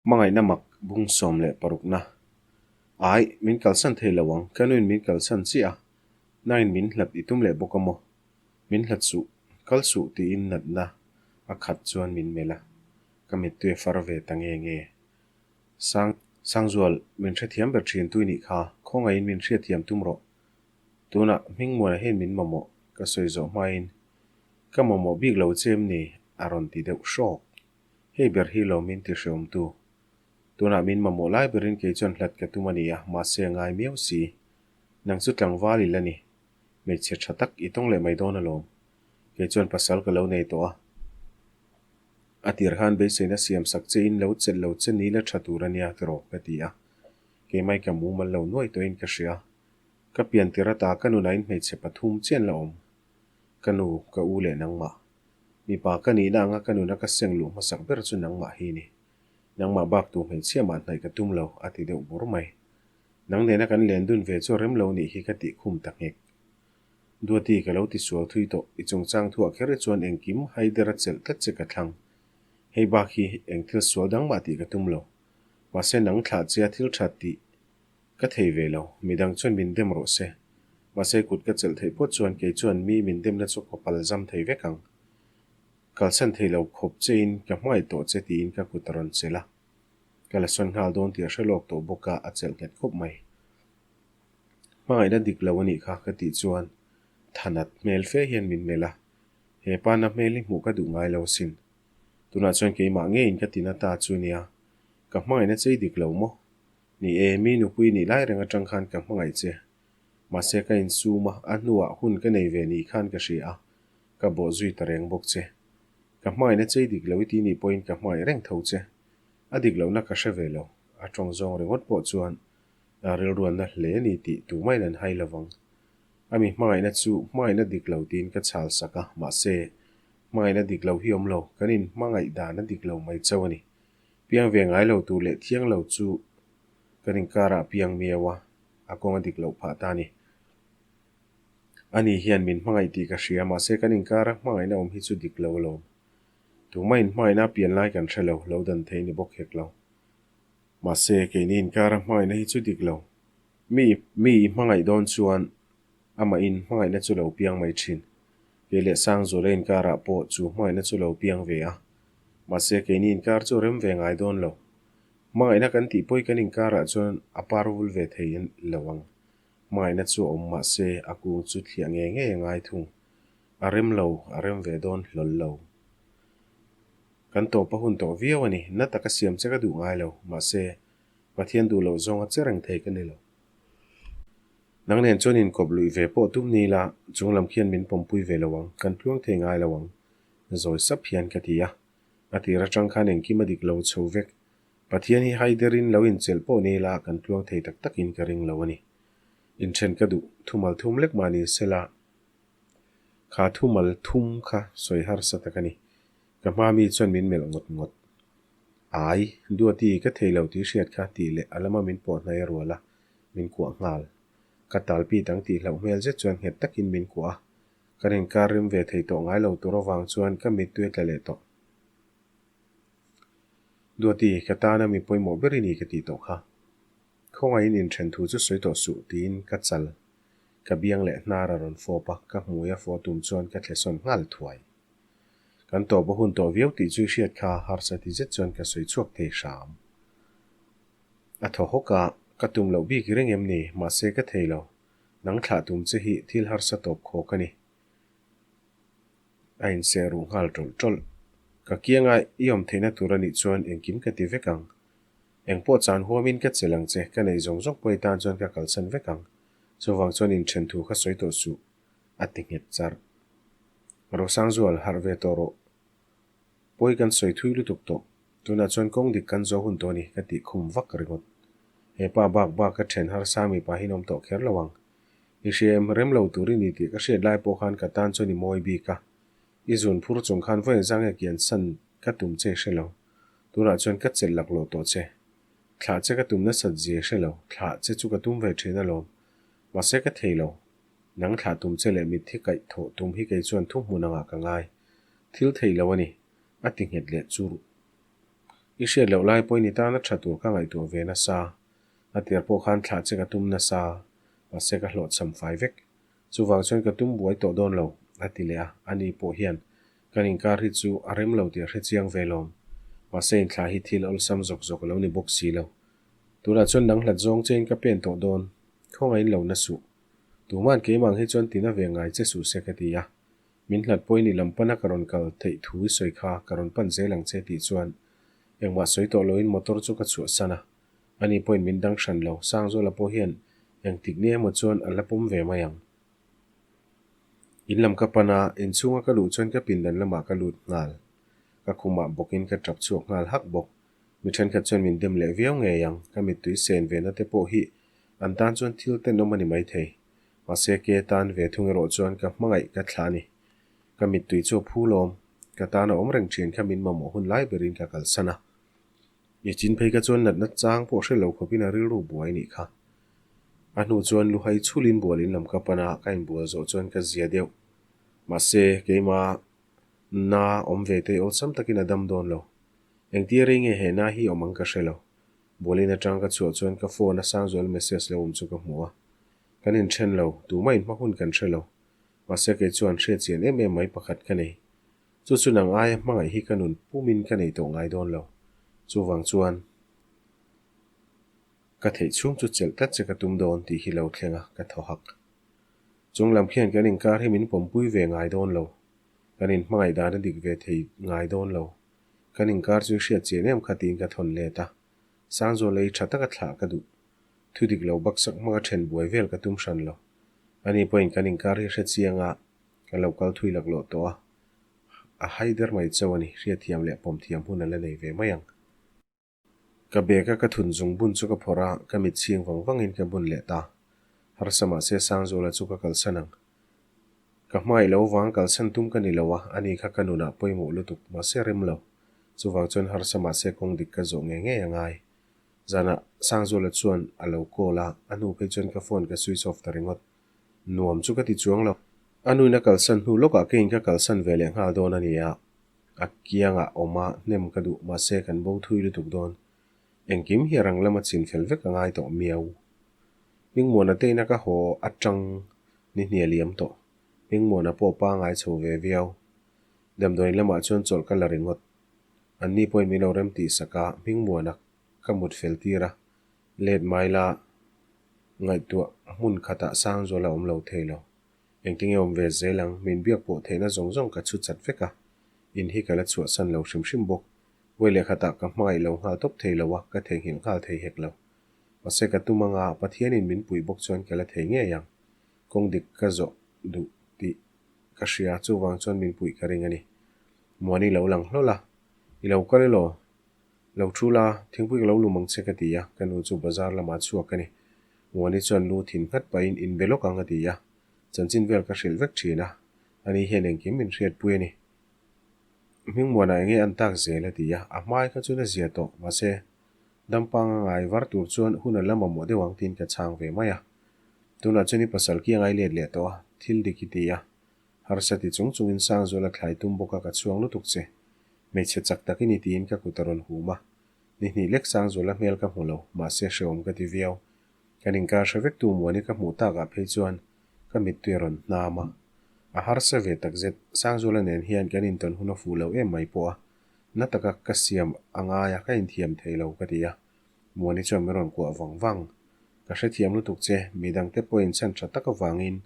Hmangaihna mak bung 16 na. Ai, min kalsan thei lo ang, ka nuin min kalsan chiah a, nangin min hlat i tum leh bawk a maw? Min hlat suh, kal suh tiin natna a khat chuan min melh a, ka mittui a far ve ta nge nge. Sang, Sangzual, min hrethiam ber thin tui nih kha, khawngaihin min hriatthiam tum rawh. Tunah Hmingmuana hian min mamawh, ka sawi zawh hmain ka mamawh bik lo che em ni? a rawn ti deuh hrawk. Hei ber hi lo min ti hreawmtu. Tunah min mamawh lai berin kei chuan hlat ka tum a ni a, mahse a ngai miau si. Nang chu tlangval i la ni. Hmeichhe tha tak i tawng leh mai dawn alawm. Kei chuan pasal ka lo nei tawh a. A tir khan beiseina siam sak che in lo chelh lo che ni la tha tur a nia tiraw ka ti a. Keimai ka mumal lo nuai tawhin ka hria. Ka pian tir ata ka nunain hmeichhe pathum chian la awm. Ka nu, ka u leh nangmah. Mipa ka nihna anga ka nuna ka seng luh hmasak ber chu nangmah hi ni. Nangmah bak tu hmeichhia mah hnaih ka tum lo, a ti deuh bur mai. Nang nena kan len dun ve chu rem lo nih hi ka tih khum ta nghek. Duati ka lo ti sual thui tawh, i chungchang thuah kher hi chuan engkim haider a chelh tlat che ka thlang. Hei bak hi eng thil sual dang mah tih ka tum lo. Mahse nang thlah chia thil tha tih Ka thei ve lo, midang chuan min dem rawh se. Mahse kut ka chelh theih pawh chuan kei chuan mi min demna chu ka pal zam thei vek ang. Kalsan thei lo khawp chein ka hmangaih tawh che tiin ka kut a rawn chelh a. Ka la sawn nghal dawn tih a hre lawk tawh bawk a, a chelh nghet khawp mai. Hmangaihna dik lo a nih kha ka tih chuan thanat hmel fe hian min melh a, he pa na hmel hi hmuh ka duh ngai lo asin. Tunah chuan keimah ngeiin ka tina ta chu nia, ka hmangaihna chei dik lo maw? Ni e, mi nupui nih lai reng atang khan ka hmangaih che. Mahse ka insum a, a hnuah hun ka nei ve nih khan ka hria a, ka bawh zui ta reng bawk che. Ka hmangaihna chei dik lo i ti nih pawhin ka hmangaih reng tho che. A dik lohna ka hre ve lo, a tawng zawng ringawt pawh chuan a rilruanna hle ni tih tumahin an hai lovang. A mi hmangaihna chu hmangaihna dik lo tiin ka chhal sak a, mahse hmangaihna dik lo hi awm lo, kan inhmangaih dan a dik lo mai chauh a ni. Piang ve ngai lo tur leh thiang lo chu kan inkarah piang miau a, a kawng a dik loh phah ta a ni. Ani hian min hmangaih tih ka hria, mahse kan inkara hmangaihna awm hi chu dik lo alawm. Tumah inhmangaihna a pian lai kan hre lo, lo dan thei ni bawk hek lo. Mahse keini inkara hmangaihna hi chu dik lo. Mi mi i hmangaih dawn chuan amah in hmangaihna chu lo piang mai thin. Kei leh Sangzuala inkarah pawh chu hmangaihna chu lo piang ve a. Mahse keini inkar chu rem ve ngai dawn lo. Hmangaihna kan tih pawi kan inkarah chuan a par vul ve thei lo ang. Hmangaihna chu a awm mahse a kung chu thliah ngei ngei a ngai thung. A rem lo, a rem ve dawn hlawl lo. Kan tawp a hun tawh viau a ni, na taka siam che ka duh ngai lo. Mahse Pathian duh loh zawnga che reng thei ka ni lo. Nang nen chuan inkawp luih ve pawh tum ni ila, chung lam khian min pawmpui ve lo ang, kan tluang thei ngai lo ang, zawi sap hian ka ti a. A tir atang khan engkim a dik lo chho vek. Pathian hi haiderin lo inchelh pawh ni ila kan tluang thei tak takin ka ring lo a ni. Inthen ka duh, thumal thum lek mah ni sela, kha thumal thum kha sawi harsa tak a ni. Ka hma mi chuan min melh ngawt ngawt. Ai, Duati, ka thei lo tih hriat kha tih leh a lama min pawh hnai a rual a, min kuah nghal. Ka tal pit ang tih hlauh hmel zet chuan nghet takin min kuah a. Kan inkar rim ve thei tawh ngai lo tur avang chuan ka mittui a tla leh tawh. Duati, ka tana mi pawimawh ber i ni ka tih tawh kha. Khawngaihin inthen thu chu sawi tawh suh tiin ka chal. Ka biang leh hnar a rawn fawp a, ka hmui a fawh tum chuan ka thlesawn nghal thuai. Kan tawp a hun tawh viau tih chu i hriat kha harsa ti zet chuan ka sawi chhuak thei hram. A thaw hawk a, ka tum loh bik reng em ni, mahse ka thei lo. Nang thlah tum che hi thil harsa tawp khawk a ni. A inseh ruh nghal tawlh tawlh. Ka kianga i awm theihna tur a nih chuan engkim ka ti vek ang. Engpawh chan huamin ka chelh ang che, ka neih zawng zawng pawh i tan chuan ka kalsan vek ang. Chuvang chuan inthen thu kha sawi tawh suh. A ti nghet charh. Rosangzual, harh ve tawh rawh. Pawi kan sawi thui lutuk tawh. Tunah chuan kawng dik kan zawh hun tawh a ni, ka tih khum vak ringawt. He pa bak bak ka then harsa mi pa hi an awm tawh kher lo ang. I hria em, rem lo tur i ni tih ka hriat lai pawh khan ka tan chuan i mawi bik a. I zun phur chung khan vawiin zang e kian san ka tum che i hre lo. Tunah chuan ka chelh laklawh tawh che. Thlah che ka tum nasat zia i hre lo, thlah che chu ka tum ve thin alawm. Mahse ka thei lo. Nang thlah tum che leh mitthi kaih thawh tum hi kei chuan thuhmun angah ka ngai. Thil thei lo a ni, a ti nghet leh churh. I hriat loh lai pawhin i tana tha tur ka ngaihtuah ve nasa. A tir pawh khan thlah che ka tum nasa, mahse ka hlawhchham fai vek. Chuvang chuan ka tum buai tawh dawn lo, a ti leh a, ani pawh hian kan inkar hi chu a rem lo tih a hre chiang ve lawm. Mahse inthlah hi thil awlsam zawk zawk a lo ni bawk si lo. Tunah chuan nang hlat zawng chein ka pen tawh dawn, khawngaih lo na suh. Tuman keimah ang hi chuan tina ve ngai che suh se ka ti a. Min hlat pawhin i lam pana ka rawn kal theih thu i sawi kha ka rawn pan zel ang che tih chuan engmah sawi tawh loin motor chu ka chhuahsan a. Ani pawhin min dang hran lo, Sangzuala pawh hian engtik ni emaw chuan a la pawm ve mai ang. In lam ka pan a, inchhunga ka luh chuan ka pindan lamah ka lut nghal. Ka khumah bawkin ka tap chhuak nghal hak bawk. Mi thenkhat chuan min dem leh viau ngei ang, ka mittui sen ve na te pawh hi an tan chuan thil tenawm a ni maithei. Mahse ke tan ve thung erawh chuan ka hmangaih ka thlah a ni. Ka mittui chu a phu lawm, ka tan a awm reng thin kha min mamawh hun lai berin ka kalsan a. I chin phei kha chuan natna chang pawh hre lo khawpin a rilru buai nih kha. A hnu chuan luhai chhulin bual in lam ka pan a, ka inbual zawh chuan ka zia deuh. Mahse, keima na awm ve te awlsam takin a dam dawn lo. Engtia rei nge he na hi awm ang ka hre lo. Bualin atang ka chhuah chuan ka phone a Sangzual message lo awm chu ka hmu a. Kan inthen lo, tumah inhma hun kan hre lo. Mahse kei chuan hriatchian em em mai pakhat ka nei. Chu chu nang aia hmangaih hi ka nun pumin ka nei tawh ngai dawn lo. Chuvang chuan ka theih chhung chu chelh tlat che ka tum dawn tih hi lo thleng a, ka thaw hak. Chung lam khian kan inkar hi min pawmpui ve ngai dawn lo. Kan inhmangaih dan a dik ve thei ngai dawn lo. Kan inkar chu i hriat chian em kha tiin ka thawn let a. Sangzawl lei tha taka thlah ka duh. Thu dik lo baksak hmanga then buai vel ka tum hran lo. Ani pawhin kan inkar hi hre chiang a, Kan lo kal thui laklawh tawh a, a hai der mai chauh a ni, hriatthiam leh pawmthiam hun a la nei ve mai ang. Ka bag a ka thun zung bun chu ka phawrh a, ka mit chhing vang vangin ka bun leh ta. Harsa mahse Sangzuala chu ka kalsan ang. Ka hmangaih lo vang kalsan tum ka ni lo a, ani kha ka nunah pawimawh lutuk, mahse rem lo. Chuvang chuan harsa mahse kawng dik ka zawh ngei ngei a ngai. Zanah Sangzuala chuan a lo call a, a hnu phei chuan ka phone ka switch off ta ringawt. Nuam chu ka ti chuang lo. A nuin a kalsan hnu lawkah keiin ka kalsan ve leh nghal dawn a ni a. A kiangah awm a, hnem ka duh, mahse kan bo thui lutuk dawn. Engkim hi a rang lama chin fel vek a ngai tawh miau. Hmingmuana teina ka haw atang ni hnia liam tawh. Hmingmuana pawh pangai chho ve viau. Damdawiin lamah chuan chawlh ka la ringawt. Anni pawhin min lo rem tih sak a, Hmingmuana ka mut fel tir a. Let mai la, ngaihtuah hmun khatah Sangzual a awm lo thei lo. Engtinge awm ve zel ang, min biak pawh theihna zawng zawng ka chhu chat vek a, in hi ka la chhuahsan lo hrim hrim bawk. Vawi leh khatah ka hmangaih lo nghal tawp thei lo a, ka theihnghilh nghal thei hek lo. Mahse ka tum anga Pathianin min puih bawk chuan ka la thei ngei ang. Kawng dik ka zawh duh tih ka hria, chuvang chuan min puih ka ring a ni. Muani lo lang hlawl a, I lo kal elaw? Lo thu la, thingpui ka lo lum ang che ka ti a, ka nu chu bazar lamah chhuak ka ni. Muani chuan lu thin nghat pahin inbe lawk ang a ti a, chanchin vel ka hrilh vek thin a, ani hian engkim min hriatpui a ni. Hmingmuanah enge an tak zel a ti a, a hmai kha chuan a zia tawh, mahse dampang a ngai var tur chuan hun a la mamawh deuh ang tiin ka chhang ve mai a. Tunah chuan i pasal ki a ngai let leh tawh a, thil dik i ti a, Harsa ti chung chungin Sangzual a thlai tum bawk a ka chhuang lutuk che. Hmeichhe chak tak i ni tiin ka kut a rawn hum a. Ni hnih lek Sangzuala hmel ka hmu lo, mahse hrehawm ka ti viau. Kan inkar hre vek tu Muani ka hmuh takah phei chuan ka mittui a rawn hnam a. A harsa ve takzet, Sangzuala nen hian kan intawn hun a fuh lo em mai pawh a, na taka ka siam a ngai a, ka inthiam thei lo ka ti a. Muani chuan min rawn kuah vang vang. Ka hrethiam lutuk che, midangte pawhin chhan tha tak avangin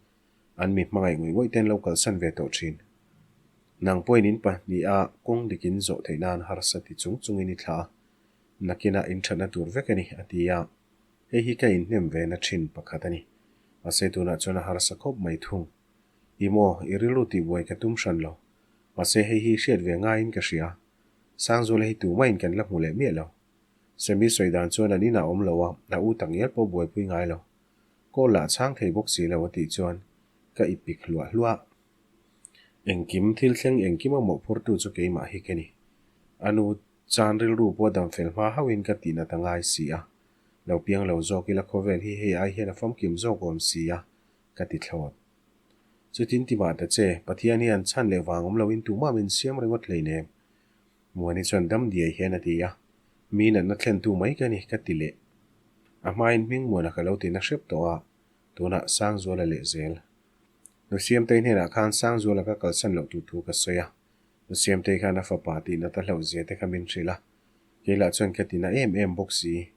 An mi hmangaih ngawih ngawih ten lo kalsan ve tawh thin. Nang pawhin in pahniha kawng dikin zawh theih nan harsa ti chung chungin i thla a, nakinah in thatna tur vek a ni, a ti a. Hei hi ka inhnem ve na thin pakhat a ni. Mahse tunah chuan a harsa khawp mai thung. I maw, i rilru tihbuai ka tum hran lo. Mahse hei hi hriat ve ngaiin ka hria. Sangzuala hi tumahin kan la hmu leh miah lo. Semi sawi dan chuan an inah awm lo a, a u takngial pawh buaipui ngai lo. Call lah chhang thei bawk si lo a tih chuan ka ipik hluah hluah. Engkim thil thleng engkim a mawhphurtu chu keimah hi ka ni. A nu chan rilru pawh dam fel hma hauhin ka tih nat a ngai si a. Lo piang lo zawk ila khawvel hi hei ai hian a famkim zawk awm si a, ka ti thlawt. Chutin ti mah ta che, Pathian hian chhan leh vang awm loin tumah min siam ringawt hleinem. Muani chuan dam diai hian a ti a. Mi natna thlentu mai ka ni ka ti leh. A hmain Hmingmuana ka lo ti na hrep tawh a, tunah Sangzuala leh zel. Nusiamtei hnenah khan Sangzuala ka kalsan loh tur thu ka sawi a, Nusiamtei khan a fapa tih nata hlauh zia te kha min hrilh a, kei lah chuan ka ti na em em bawk si.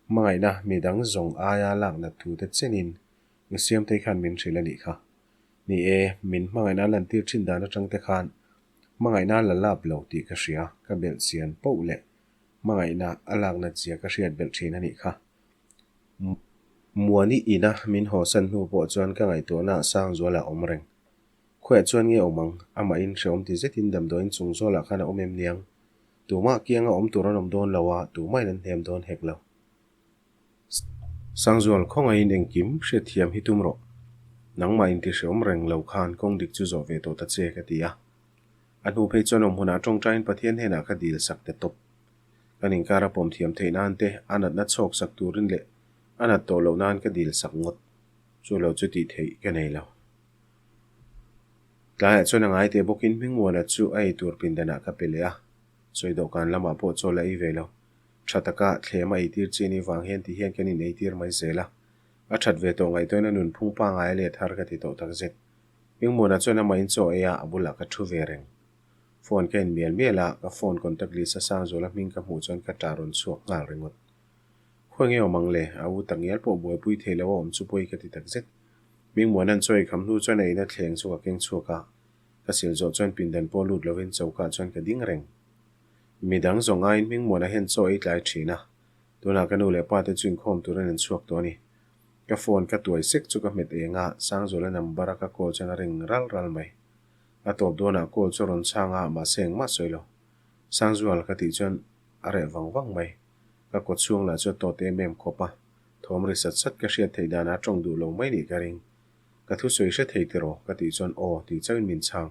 Hmangaihna midang zawng aia lak nat thu te chenin Nusiamtei khan min hrilh a nih kha. Ni e, min hmangaihna lantir thin dan atang te khan hmangaihna la lap lo tih ka hria, ka belh chian poh leh hmangaihna a lak nat zia ka hriat belh thin a nih kha. Muani ina min hawsan hnu pawh chuan ka ngaihtuahna ah Sangzuala a awm reng. Khawiah chuan nge awm ang? Amahin hrehawm ti zetin damdawiin chung zawlah khan a awm em niang? Tumah kianga awm tur an awm dawn lo a, tumahin an hnem dawn hek lo. Sangzual, khawngaihin engkim hriatthiam hi tum rawh. Nangmah inti hrehawm reng lo khan kawng dik chu zawh ve tawh ta che, ka ti a. A hnu phei chuan awm hunah tawngtaiin Pathian hnenah ka dil sak ta tawp. Kan inkar a pawm thiam theih nan te, a natna chhawk sak turin leh a nat tawh loh nan ka dil sak ngawt. Chu lo chu tih theih ka nei lo. Tlaiah chuan a ngai teh bawkin Hmingmuana chu a eitur pindanah ka pe leh a, sawi dawhkan lamah pawh chaw la ei ve lo. Tha taka thlem a eitir chi anih vang hian ti hian kan ineitir mai zel a. A that ve tawh ngaihtuahna nunphung pangai a let har ka ti tawh takzet. Hmingmuana chuan amahin chaw ei a, a bulah ka thu ve reng. Phone ka en mial mial a, ka phone contact list a Sangzuala hming ka hmuh chuan ka ṭah rawn chhuak nghal ringawt. Khawi nge awm ang le? A u tak ngial pawh buaipui thei lo a awm chu pawi ka ti takzet. Hmingmuana'n chaw ei kham hnu chuan a ina thleng chu ka keng chhuak a, ka sil zawh chuan pindan pawh lut lovin choka ah chuan ka ding reng. Midang zawng aiin Hmingmuana hian chaw ei tlai ṭhin a, tunah ka nu leh pa te chu inkhawm turin an chhuak tawh a ni. Ka phone ka tuai sek chu ka hmet eng a, Sangzuala number a ka call chuan a ring ral ral mai. A tawp dawnah call chu a rawn chhang a, mahse engmah sawi lo. Sangzual ka tih chuan a reh vang vang mai. Ka kawt chhung lah chu a tawt em em khawp a, thawm ri sat sat ka hriat theih danah a tawng duh lo mai nih ka ring. Ka thusawi hre thei tiraw? Ka tih chuan aw tih chauhin min chhang.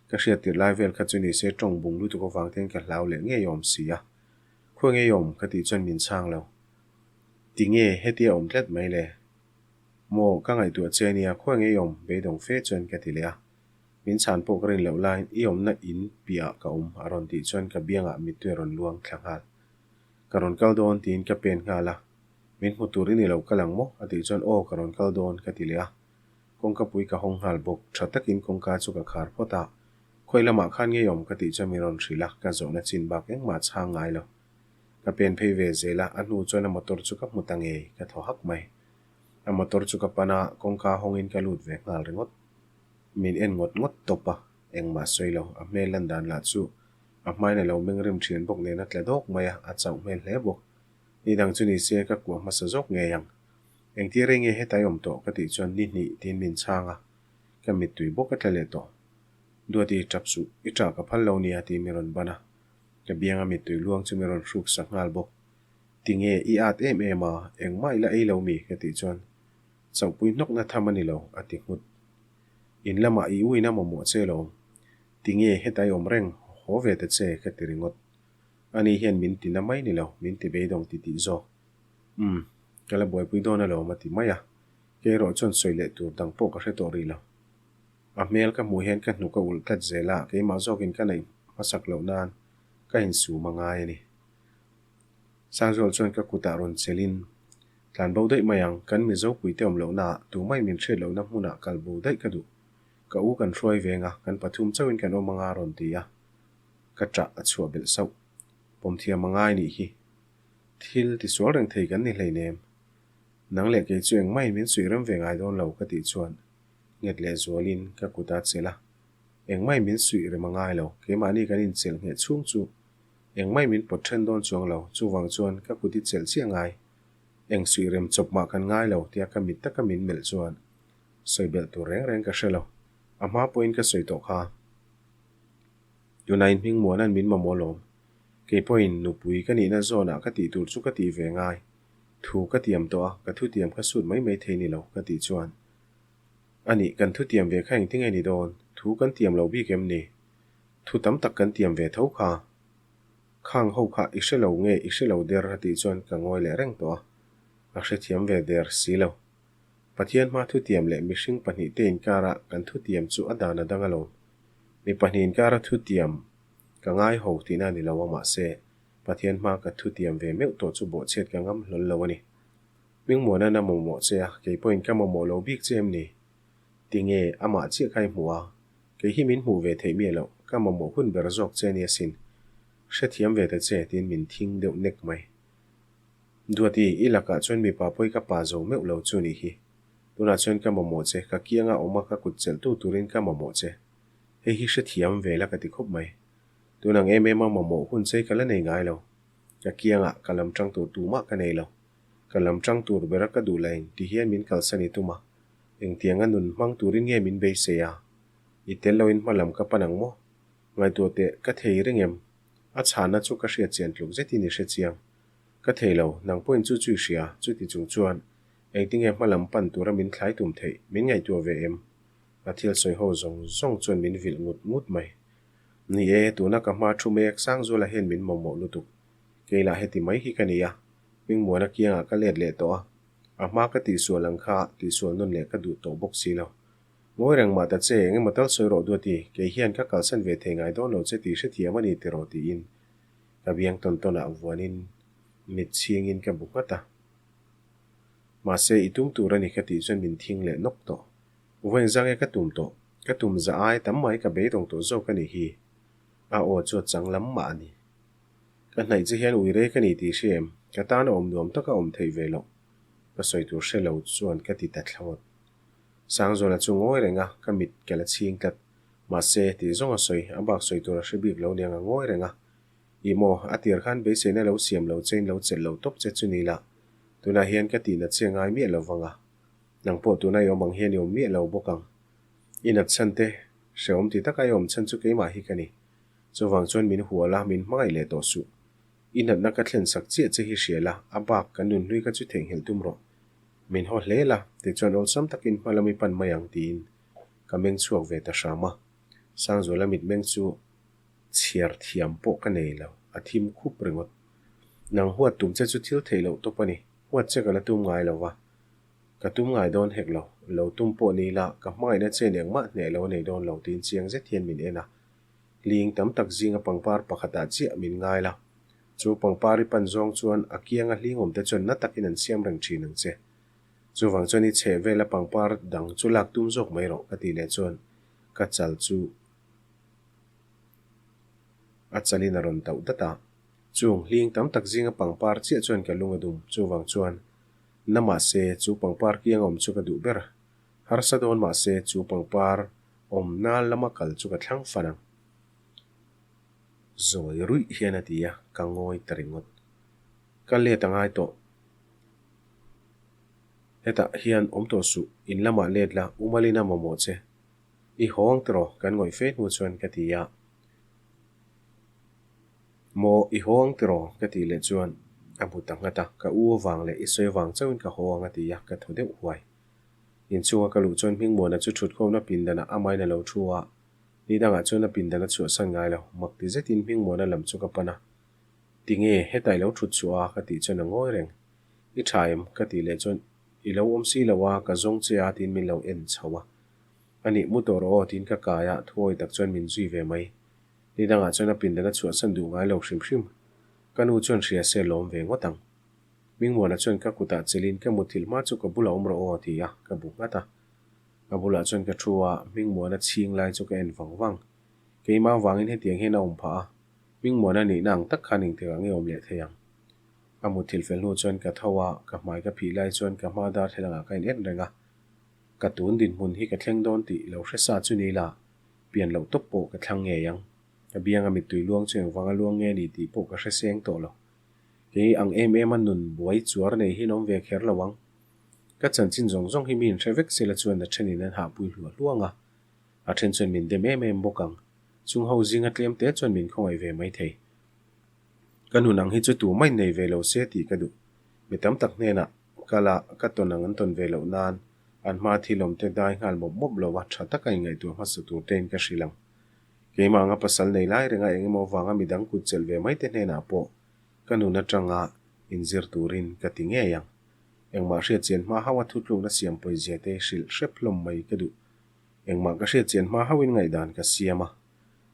Ka hriat tirh lai vel kha chu ni se tawng bung lutuk avang ten ka hlau leh ngei awm si a. Khawi ngei awm? Ka tih chuan min chhang lo. Ti nge hetia awm tlat mai le? Maw, ka ngaihtuah che ania, khawi ngei awm? Beidawng fe chuan ka ti leh a. Min chhan pawh ka rin loh laiin i awmna in piahah ka awm a rawn tih chuan ka biangah mittui a rawn luang thla nghal. Ka rawn kal dawn tiin ka pen nghal a. Min hmu tur i ni lo kal ang maw? A tih chuan aw ka rawn kal dawn ka ti leh a. Kawngka pui ka hawng nghal bawk, tha takin kawngka chu ka khar phawt a. Khawi lamah khan ngei awm ka tih chuan min rawn hrilh a, ka zawhna chin bak engmah chhang ngai lo. Ka pen phei ve zel a, a hnu chuan a motor chu ka hmu ta ngei, ka thaw hak mai. A motor chu ka pan a, kawngka hawngin ka lut ve nghal ringawt. Min en ngawt ngawt tawp a, engmah sawi lo, a hmel lan dan lah chu a hmain a lo meng rim thian bawk nen a tla dawk mai a, a chauh hmel hle bawk. Ni dang chu ni se ka kuah hmasa zawk ngei ang. Engtir rei nge hetai awm tawh ka tih chuan ni hnih tiin min chhang a, ka mittui bawk a tla leh tawh. Duati tap suh, i tah ka phal lo nia tiin min rawn ban a, ka bianga mittui luang chu min rawn hruk sak nghal bawk. Tinge i at em em a, engmah i la ei lo mi? ka tih chuan chauhpui hnawkna tham a ni lo a ti nghut. In lamah i uina mamawh che lawm. Tinge hetai awm reng, haw ve ta che ka ti ringawt. Ani hian min ti na mai ni lo, min ti beidawng ti tih zawk. Umm, ka la buaipui dawn alawm a ti mai a. Kei erawh chuan sawi leh tur dang pawh ka hre tawh rih lo. A hmel ka hmuh hian ka hnuk a ulh tlat zel a, keimah zawkin ka neih hmasak loh nan ka insum a ngai a ni. Sangzual chuan ka kutah rawn chelin, Tlan bo daih mai ang, kan Mizo puite awm lohnaah tumah min hriat lohna hmunah kal bo daih ka duh. Ka u kan hruai veng a, kan pathum chauhin kan awm anga rawn ti a. Ka ṭah a chhuah belh sauh. Pawmthiam a ngai nih hi. Thil tisual reng thei kan ni hleinem. Nang leh kei chu engmahin min suih rem ve ngai dawn lo ka tih chuan nghet leh zualin ka kut a chelh a. Engmahin min suih rem a ngai lo, keimahni kan inchelh ngheh chhung chu engmahin min pawt then dawn chuang lo, chuvang chuan ka kut i chelh chiah ngai. Eng suih rem chawp mah kan ngai lo tia ka mit taka min melh chuan sawi belh tur reng reng ka hre lo. A hma pawhin ka sawi tawh kha. Tunah in hming muana'n min mamawh lawm. Kei pawhin nupui ka nihna zawnah ka tih tur chu ka tih ve ngai. Thu ka tiam tawh a, ka thutiam kha sut mai mai thei ni lo, ka tih chuan. A nih, kan thutiam ve kha engtin nge ni dawn? Thu kan tiam lo bik em ni? Thu tam tak kan tiam ve tho kha. Khang ho kha i hre lo nge i hre lo der a tih chuan ka ngawi leh reng tawh a. A hrethiam ve der si lo. Pathian hma thutiam leh mihring pahnihte inkara kan thutiam chu a dan a dang alawm. Mi pahnih inkara thutiam ka ngai ho tihna a ni lo a mahse, Pathian hmaa ka thutiam ve meuh tawh chu bawhchhiat ka ngam hlawl lo a ni. Hmingmuana'n a mamawh che a, kei pawhin ka mamawh lo bik che em ni? Tinge, amah chiah kha i hmuh a, kei hi min hmuh ve theih miah loh, ka mamawh hun ber zawk che nia sin. Hrethiam ve ta che, tiin min thing deuh nek mai. Duati, i lakah chuan mipa pawi ka pa zo meuh lo chu nih hi. Tunah chuan ka mamawh che, ka kianga awm a ka kut chelhtu turin ka mamawh che. Hei hi hrethiam ve la ka ti khawp mai. Tunang em em a mamawh hun chei ka la nei ngai lo. Ka kiangah ka lam tang tur tumah ka nei lo. Ka lam tang tur bera ka duh lain ti hian min kalsan i tum a. Engtianga nun hmang turin nge min beisei a? I tel loin hma lam ka pan ang maw? Ngaihtuah teh, ka thei reng em? A chhana chu ka hriat chian tluk zetin i hre chiang. Ka thei lo, nang pawhin chu chu i hria, chuti chung chuan engtinge hma lam pan tura min thlai tum theih, min ngaihtuah ve em? A thil sawi ho zawng zawng chuan min vilh ngut ngut mai. Ni e, tuna ka hma thu mek Sangzuala hian min mamawh lutuk. Kei lah heti mai hi ka ni a, Hmingmuana kiangah ka let leh tawh a, a hma ka tihsual ang kha tihsual nawn leh ka duh tawh bawk si lo. Ngawi reng mah ta che, eng emaw tal sawi rawh Duati, kei hian ka kalsan ve thei ngai dawn lo che tih hrethiam a ni tiraw tiin ka biang tawn tawnah vuanin mit chhingin ka bu nghat a. Mahse, i tum tur a ni ka tih chuan min thing leh nawk tawh. Vawiin zang e ka tum tawh, ka tum za ai tam mai ka beidawng tawh zawk a nih hi. A aw chu a chang lam mah a ni. Ka hnaih che hian ui rei ka ni tih i hria em? Ka tan a awm nuam taka awm theih ve loh. Ka sawi tur hre lo chuan ka ti ta thlawt. Sangzuala chu ngawi reng a, ka mit ka la chhing tlat. Mahse, tih zawng a sawi, a bak sawi tur a hre bik lo niang a ngawi reng a. Ih maw, a tir khan beiseina lo siam lo chein lo chelh lo tawp che chu ni lah. Tunah hian ka tihna che ngai miah lo vang a. Nang pawh tuna i awm ang hian i awm miah lo bawk ang. I nat chhan te, hrehawm ti taka i awm chhan chu keimah hi ka ni. Chuvang chuan min hual a, min hmangaih leh tawh suh. I natna ka thlen sak chiah che hi hria la, a bak kan nunhlui kha chu theihnghilh tum rawh. Min haw hle la, tichuan awlsam takin hma lam i pan mai ang tiin ka meng chhuak ve ta hram a. Sangzuala mitmeng chu chhiar thiam pawh ka nei lo, a thim khup ringawt. Nang huat tum che chu thil theih loh tawp a ni, huat che ka la tum ngai lo va. Ka tum ngai dawn hek lo, lo tum pawh ni ila ka hmangaihna chen engmah hneh lo a nei dawn lo tiin chiang zet hian min en a. Ling tam tak zinga pangpar pakhatah chiah min ngai la. Chu pangpar i pan zawng chuan a kianga hlingawmte chuan na takin an siam reng thin ang che. Chuvang chuan i chheh vela pangpar dang chu lak tum zawk mai rawh ka tih leh chuan ka chal chu a chalin a rawn tauh dat a. Chung hling tam tak zinga pangpar chiah chuan ka lung a dum. Chuvang chuan Na mahse, chu pangpar kiang awm chu ka duh ber. Harsa dawn mahse, chu pangpar awmna lama kal chu ka thlang fan ang. Zawi ruih hian a ti a, ka ngawi ta ringawt. Ka let a ngai tawh. Hetah hian awm tawh suh, in lamah let la, u Malina mamawh che. I haw ang tiraw? Kan ngawih fe hnu chuan ka ti a. Maw, i haw ang tiraw? Ka tih leh chuan a bu ta nghat a, ka u avang leh i sawi avang chauhin ka haw ang a ti a, ka thaw deuh huai. Inchhunga ka luh chuan Hmingmuana chu thutkhawmna pindanah amahin a lo thu a, ni dangah chuan a pindan a chhuahsan ngai lo, mak ti zetin Hmingmuana lam chu ka pan a. Tinge, hetah i lo thut chhuah a? Ka tih chuan a ngawi reng. I tha em? Ka tih leh chuan I lo awm si lo a, ka zawng che a tiin min lo en chho a. Anih, mu tawh rawh aw tiin ka kai a, thuawi tak chuan min zui ve mai. Ni dangah chuan a pindan a chhuahsan duh ngai lo hrim hrim. Ka nu chuan hria se lawm ve ngawt ang. Hmingmuana chuan ka kutah chelin ka muthilh hma chu ka bulah awm rawh aw ti a, ka bu nghat a. Ka bulah chuan ka thu a, Hmingmuana chhing lai chu ka en vang vang. Keimah vangin hetiang hian a awm phah a, Hmingmuana nihna ang tak khan engtikah nge awm leh thei ang. Ka muthilh fel hnu chuan ka tho a, ka hmai ka phih lai chuan ka hma darthlalang ah ka in en reng a. Ka tun dinhmun hi ka thleng dawn tih lo hre sa chu ni la, Pian loh tawp pawh ka thlang ngei ang. Ka bianga mittui luang chu engvanga luang nge ni tih pawh ka hre seng tawh lo. Kei ang em em a nun buai chuar nei hi an awm ve kher lo ang. Ka chanchin zawng zawng hi mi in hre vek sela chuan a thenin an hahpui hluah hluang a. A then chuan min dem em em bawk ang. Chung ho zinga tlem te chuan min khawngaih ve mai thei. Ka nun ang hi chu tu mai nei ve lo se tih ka duh. Mi tam tak hnenah kal a, ka tawn ang an tawn ve loh nan an hma thil awm te dai nghal mawp mawp lo a, tha taka inngaihtuah hmasa tur tein ka hrilh ang. Keimah anga pasal nei lai renga eng emaw vanga midang kut chelh ve mai te hnenah pawh ka nun atanga inzir turin ka ti ngei ang. Engmah hriatchian hma hauha thutlukna siam pawizia te hrilh hrep hlawm mai ka duh. Engmah ka hriatchian hma hauhin ngaihdan ka siam a,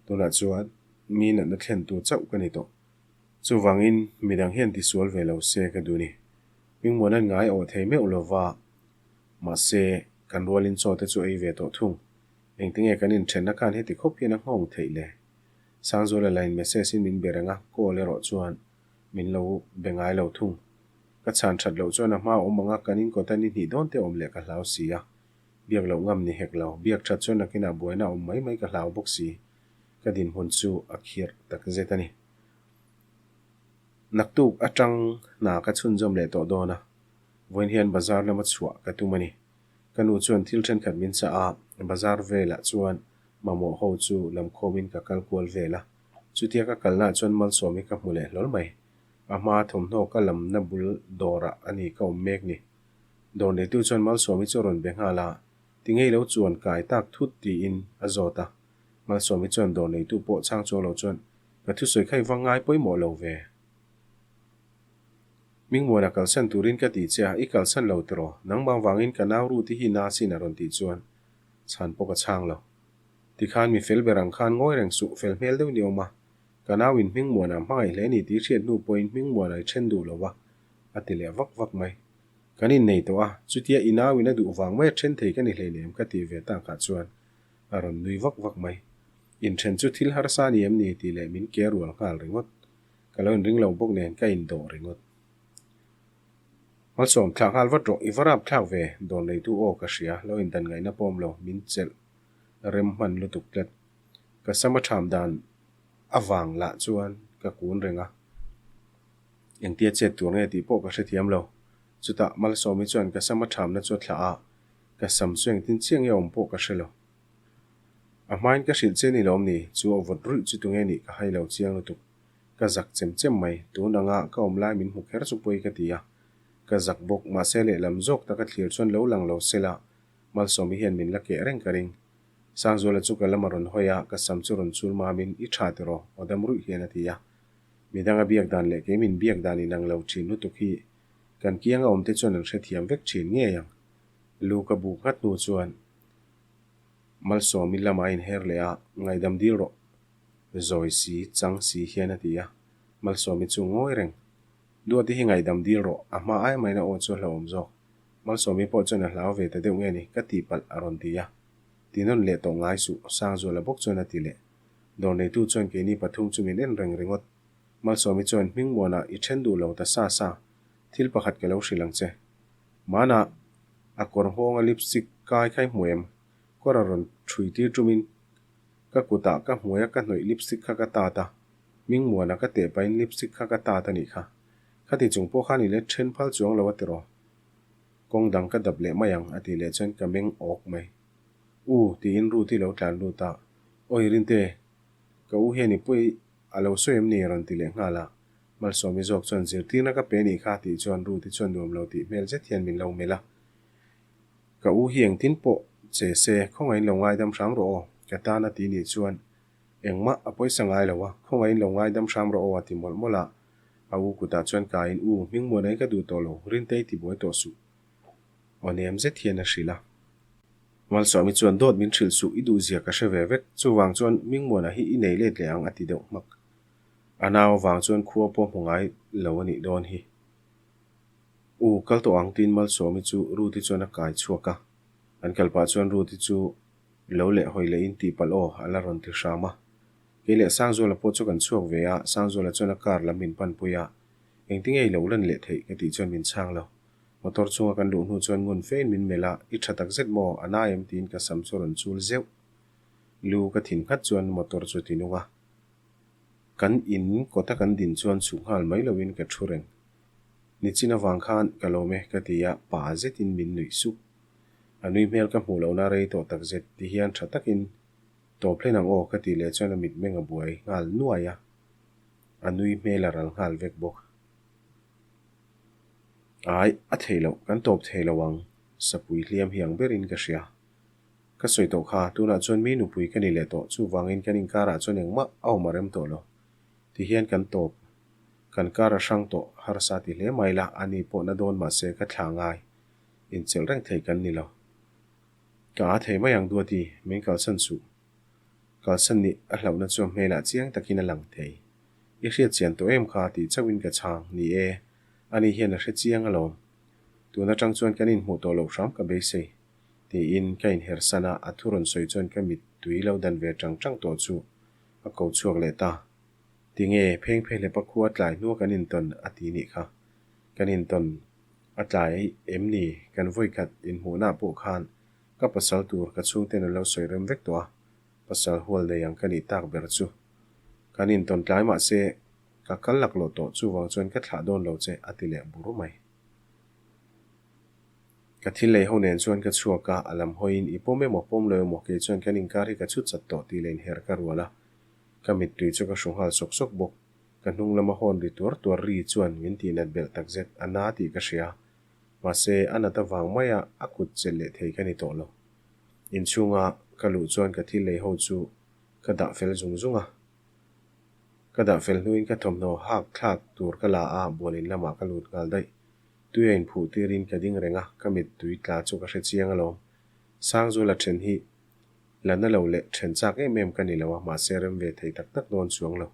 tunah chuan mi natna thlentu chauh ka ni tawh. Chuvangin midang hian tisual ve lo se ka duh ni. Hmingmuan an ngai awh thei meuh lo va, mahse kan rualin chaw te chu ei ve tawh thung. Engtinge kan inthenna khan heti khawp hian a nghawng theih le? Sangzuala lain message in min be reng a, call erawh chuan min lo be ngai lo thung. Ka chhan that loh chuan a hma awm anga kan inkawta ni hnih dawn te awm leh ka hlau si a. Biak loh ngam ni hek lo, biak that chuan nakinah buaina awm mai mai ka hlau bawk si. Ka dinhmun chu a khirh tak zet a ni. Naktuk atang hna ka chhunzawm leh tawh dawn a, vawiin hian bazar lama chhuah ka tum a ni. Ka nu chuan thil thenkhat min chah a, bazar velah chuan mamawh ho chu lamkhawmin ka kal kual vel a. Chutia ka kalnaah chuan Malsawm hi ka hmu leh hlawl mai. A hma thawmhnaw ka lamna bul dawrah a ni ka awm mek ni. Dawr neitu chuan Malsawmi chu a rawn be nghal a, Tingei lo chuan kai tak thut tiin a zawt a. Malsawmi chuan dawr neitu pawh chhang chuang lo chuan, Ka thusawi kha i va ngai pawimawh lo ve. Hmingmuana kalsan turin ka ti che a, i kalsan lo tiraw? Nangmah vangin ka nau Ruth-i hi na sin a rawn tih chuan chhan pawh ka chhang lo. Tikhan mi fel ber ang khan ngawi reng suh, fel hmel deuh ni awm a. Ka nau in Hmingmuana hmangaih hle ni tih hriat hnu pawhin Hmingmuana i then duh lo va, a ti leh vak vak mai. Kan innei tawh a, chutia i nau in a duh vang mai a then thei ka ni hleinem ka tih ve takah chuan a rawn nui vak vak mai. Inthen chu thil harsa ni em ni tih leh min ke rual nghal ringawt. Ka lo inring lo bawk nen ka indawh ringawt. Malsawm thlak nghal vat rawh, i va rap thlak ve, dawn neitu aw ka hria, lo indan ngaihna pawm lo, min chelh rem hman lutuk tlat. Ka sam a tham dan avang lah chuan ka kun reng a, engtia chet tur nge tih pawh ka hrethiam lo. Chutah Malsawmi chuan ka sam a thamna chu a thlah a, ka sam chu engtin chiah nge awm pawh ka hre lo. A hmain ka hrilh che ni lawm ni, chu a vawt ruih chu tunge nih ka hai lo chiang lutuk. Ka zak chem chem mai, tun anga ka awm lai min hmu kher chu pawi ka ti a. Ka zak bawk, mahse lehlam zawk taka thlir chuan lo lang lo sela, Malsawmi hian min la keh reng ka ring. Sangzuala chu ka lam a rawn hawi a, ka sam chu rawn chul mamin, I tha tiraw? Aw dam ruih hian a ti a. Midanga biak dan leh kei min biak dan inang lo thin lutuk hi kan kianga awmte chuan an hrethiam vek thin ngei ang. Lu ka buk nghat hnu chuan Malsawmi lamah a inher leh a, Ngaihdam dil rawh. Zawi si, chang si hian a ti a. Malsawmi chu ngawi reng. Duati hi ngaihdam dil rawh, a hma ai maina aw chu a hlauhawm zawk. Malsawmi pawh chuan a hlau ve ta deuh nge ni, ka tihpalh a rawn ti a. Ti nawn leh tawh ngai suh, Sangzuala bawk chuan a ti leh. Dawr neitu chuan keini pathum chu min en reng ringawt. Malsawmi chuan Hmingmuanah i then duh lo ta sa sa, thil pakhat ka lo hrilh ang che. Manah a kawr nghawnga lipstick kai kha i hmu em? Kawr a rawn ṭhui tir ṭumin ka kutah ka hmuaia ka hnawih lipstick kha ka tat a, Hmingmuana ka teh pahin lipstick kha ka tat a nih kha. Khati chung pawh khan i let then phal chuang lo a tiraw? Kawng dang ka dap leh mai ang a tih leh chuan ka meng awk mai. U tiin Ruth-i lo tlan lut a, Awi Rinte, ka u hian i pawi a lo sawi em ni? a rawn ti leh nghal a. Malsawmi zawk chuan zirtirna ka pe nih kha tih chuan Ruth-i chuan nuam lo tih hmel zet hian min lo melh a. Ka u hi engtin pawh che se, khawngaihin lo ngaidam hram rawh aw, ka tan a ti nih chuan engmah a pawisa ngai lo a, khawngaihin lo ngaidam hram rawh aw a ti mawlh mawlh a. A u kutah chuan kaiin U, Hmingmuanai ka duh tawh lo, Rintei ti buai tawh suh. Aw nem zet hian a hrilh a. Malsawmi chuan dawt min hrilh suh, i duhzia ka hre ve vek, chuvang chuan Hmingmuana hi i nei let leh ang a ti deuh hmak. A nau avang chuan khua pawh hmu ngai lo a nih dawn hi. U, kal tawh ang tiin Malsawmi chu Ruth-i chuan a kai chhuak a. An kal pah chuan Ruth-i chu lo leh hawi lehin tihpalh aw a la rawn ti hram a. Kei leh Sangzuala pawh chu kan chhuak ve a, Sangzuala chuan a car lam min panpui a, Engtinge i lo lan leh theih? ka tih chuan min chhang lo. Motor chhunga kan luh hnu chuan ngun fein min melh a, I tha tak zet maw? A nai em? tiin ka sam chu a rawn chul zeuh. Lu ka thin nghat chuan motor chu ti nung a. Kan in kawta kan din chuan chhuk nghal mai loin ka thu reng. Nichin avang khan ka lawm e ka ti a, pa zetin min nuih sup. A nui hmel ka hmuh lohna rei tawh tak zet ti hian tha takin Tawp hlen ang aw ka tih leh chuan a mitmeng a buai nghal nuai a, a nui hmel a ral nghal vek bawk. Ai, a thei loh, kan tawp thei lo ang, sapui hliam hi ang berin ka hria. Ka sawi tawh kha, tunah chuan mi nupui ka ni leh tawh, chuvangin kan inkarah chuan engmah a awm a rem tawh lo. Tihian kan tawp, kan kar a hrang tawh, harsa ti hle mai la, ani pawh na dawn mahse ka thla ngai, inchel reng thei kan ni lo. Ka a thei mai ang Duati, min kalsan suh. Kalsan nih a hlauhna chu a hmelah chiang takin a lang thei. I hriat chian tawh em kha tih chauhin ka chhang. Ni e, ani hian a hre chiang alawm. Tun atang chuan kan inhmuh tawh loh hram ka beisei. Tiin ka inhersan a, a thu rawn sawi chuan ka mittui lo dan ve tang tang tawh chu a ko chhuak leh ta. Tinge pheng phe hlepa khua tlai hnua kan intawn a ti nih kha. Kan intawn a tlai em ni? Kan vawikhat inhmuhnaah pawh khan ka pasal tur ka chhungten an lo sawi rem vek tawh a, pasal hual nei ang ka nih tak ber chu. Kan intawn tlai mah se ka kal laklawh tawh chuvang chuan ka thlah dawn lo che a ti leh bur mai. Ka thil lei ho nen chuan ka chhuak a, a lam hawiin i pawm emaw pawm lo emaw kei chuan kan inkar hi ka chhut chat tawh tih leh inher ka rual a. Ka mittui chu ka hru nghal sawk sawk bawk. Ka hnung lama hawn ri tuar tuar ri chuan min tihnat belh takzet a na tih ka hria. Mahse, a nat avang maia a kut chelh leh thei ka ni tawh lo. Inchhunga ka luh chuan ka thil lei ho chu ka dah fel zung zung a. Ka dah fel hnuin ka thawmhnaw hak thlak tur ka la a, bualin lamah ka lut nghal daih. Tui a inphuh tirin ka ding reng a, ka mittui tla chu ka hre chiang alawm. Sangzula then hi la na lo leh then chak em em ka ni lo a, mahse rem ve thei tak tak dawn chuang lo.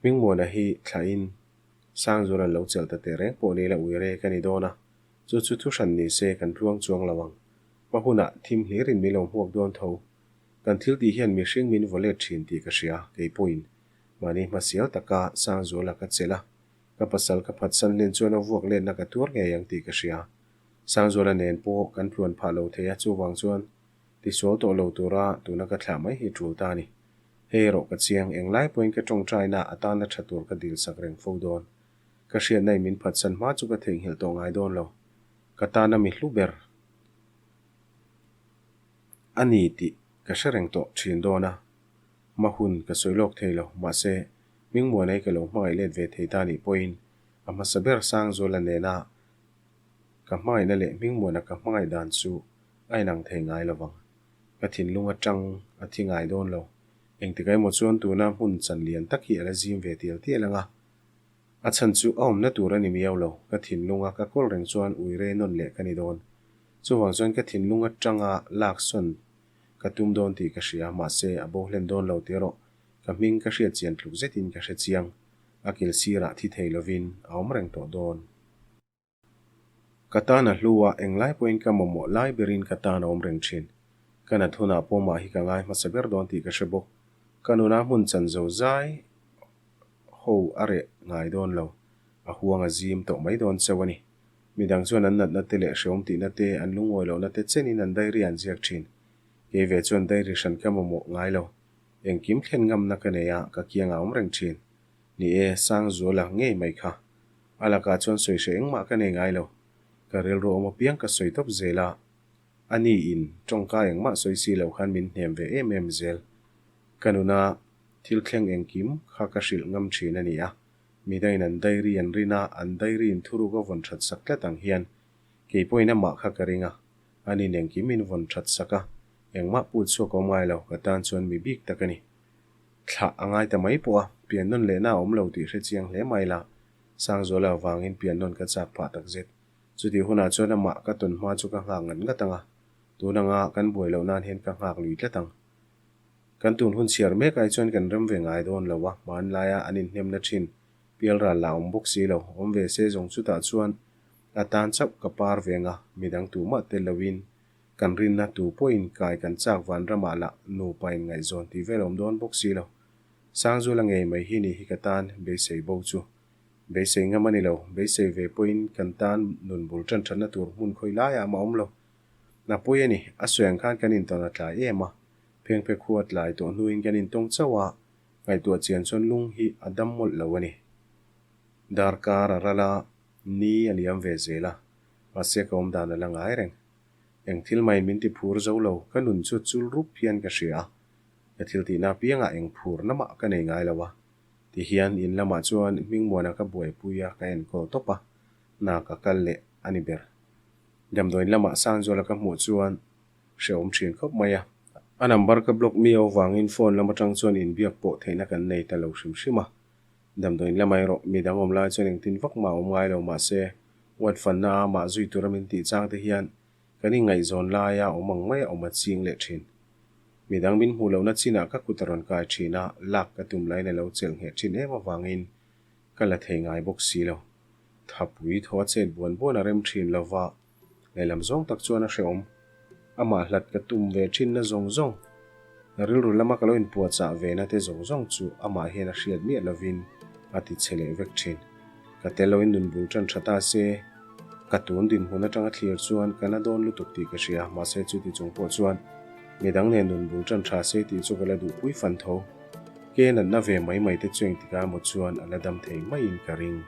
Hmingmuana hi thlahin Sangzula lo chelh ta teh reng pawh ni la uire ka ni dawn a, chu chu thu hran ni se kan tluang chuang lo ang. Hma hunah thim hlirin min lo hmuak dawn tho. Kan thil tih hian mihring min vaw let thin tih ka hria, kei pawhin mahni hmasial taka Sangzula ka chelh a, Ka pasal ka phatsan hlen chuan a vuak letna ka tuar ngei ang tih ka hria. Sangzuala nen pawh kan tluan phah lo thei a, chuvang chuan tisual tawh lo tura tuna ka thlah mai hi tul ta a ni. Hei erawh ka chiang, englai pawhin ka tawngtaina atana tha tur ka dilsak reng fo dawn. Ka hriatna in min phatsan hma chu ka theihnghilh tawh ngai dawn lo. Ka tana mi hlu ber a ni tih ka hre reng tawh thin dawn a. Hma hun ka sawi lawk thei lo, mahse, Hmingmuanei ka lo hmangaih let ve thei ta nih pawhin a hmasa ber Sangzuala nena ka hmangaihna leh Hmingmuana ka hmangaih dan chu a inang thei ngai lo vang. Ka thinlung atang a thi ngai dawn lo. Engtik emaw chuan tuna hmun chan lian tak hi a la zim ve tial tial ang a. A chhan chu a awmna tur a ni miau lo, ka thinlunga ka kawl reng chuan uire nawn leh ka ni dawn. Chuvang chuan ka thinlung atanga laksawn Ka tum dawn tih ka hria, mahse a bo hlen dawn lo tih erawh ka hming ka hriat chian tluk zetin ka hre chiang. A kil sirah thi thei lovin a awm reng tawh dawn. Ka tan a hlu a, englai pawhin ka mamawh lai berin ka tan a awm reng thin. Ka nat hunah pawh mah hi ka ngai hmasa ber dawn tih ka hre bawk. Ka nuna hmun chan zo zai ho a reh ngai dawn lo, a huang a zim tawh mai dawn cheu a ni. Midang chuan an natna te leh hreawm tihna te, an lungawi lohna te chenin an diary an ziak thin. Kei ve chuan diary hran ka mamawh ngai lo. Engkim thlen ngamna ka nei a, ka kiangah awm reng thin. Ni e, Sangzuala ngei mai kha. A lakah chuan sawi hre engmah ka nei ngai lo. Ka rilru awm apiang ka sawi tawp zel a. A ni in, tawngka engmah sawi si lo khan min hnem ve em em zel. Ka nuna thil thleng engkim kha ka hrilh ngam thin a ni a. Midangin an diary an rin a, an diary in thuruk a vawn that sak tlat ang hian kei pawhin amah kha ka ring a, anin engkim in vawn that sak a, engmah put chhuak a awm ngai lo, ka tan chuan mi bik tak a ni. Thlah a ngai ta mai pawh a, pian nawn lehna a awm lo tih hre chiang hle mai la, Sangzuala avangin pian nawn ka chak phah takzet. Chutih hunah chuan amah ka tawn hma chu ka nghak ngat ngat ang a, tun anga kan buai loh nan hian ka nghak lui tlat ang. Kan tun hun chhiar mek ai chuan kan rem ve ngai dawn lo a, hmanlaia an inhnemna thin pial ral la awm bawk si lo, awm ve se zawng chutah chuan a tan chauh ka par ve anga, midang tumah tel loin kan rinna tu pawhin kai kan chak vanramah lah nupa in ngaihzawn tih vel awm dawn bawk si lo. Sangzuala ngei mai hi ni hi ka tan beisei bo chu. Beisei ngam a ni lo, beisei ve pawhin kan tan nun bul tan thatna tur hmun khawi laiah mah awm lo. Na pawi a ni, a sawi ang khan kan intawn a tlai em a, Phengphe khua tlai tawh hnuin kan intawng chauh a, ngaihtuah chian chuan lung hi a dam mawlh lo a ni. Darkar a ral a, ni a liam ve zel a, mahse ka awm dan a la ngai reng. Eng thil maiin min ti phur zo lo, ka nun chu chul rup hian ka hria a, ka thil tihna apiangah eng phur na mah ka nei ngai lo a. Tihian in lamah chuan Hmingmuana ka buaipui a, ka enkawl tawp a, hna ka kal leh a ni ber. Damdawiin lamah Sangzuala ka hmuh chuan hrehawm thin khawp mai a. A number ka block miau avangin phone lam atang chuan inbiak pawh theihna kan nei ta lo hrim hrim a. Damdawiin lamah erawh midang awm lai chuan engtin vak mah awm ngai lo mahse ward fanna a mah zui tura min tih chang te hian kan inngaihzawn laia awm ang mai a awm a ching leh thin. Midang min hmuh lohna chinah ka kut a rawn kai thin a, lak ka tum laiin a lo chelh ngheh thin em avangin ka la thei ngai bawk si lo. Thapui thaw a chet buan buan a rem thin lo va, lehlam zawng tak chuan a hrehawm. Amah hlat ka tum ve thinna zawng zawng, rilru lama ka lo inpuahchah ve na te zawng zawng chu amah hian a hriat miah lovin a ti chhe leh vek thin. Ka tel loin nun bul tan tha ta se, ka tun dinhmun atanga thlir chuan ka na dawn lutuk tih ka hria, mahse chuti chung pawh chuan midang nen nun bul tan tha se tih chu ka la duhpui fan tho. Ke natna ve mai mai te chu engtikah emaw chuan a la dam thei maiin ka ring.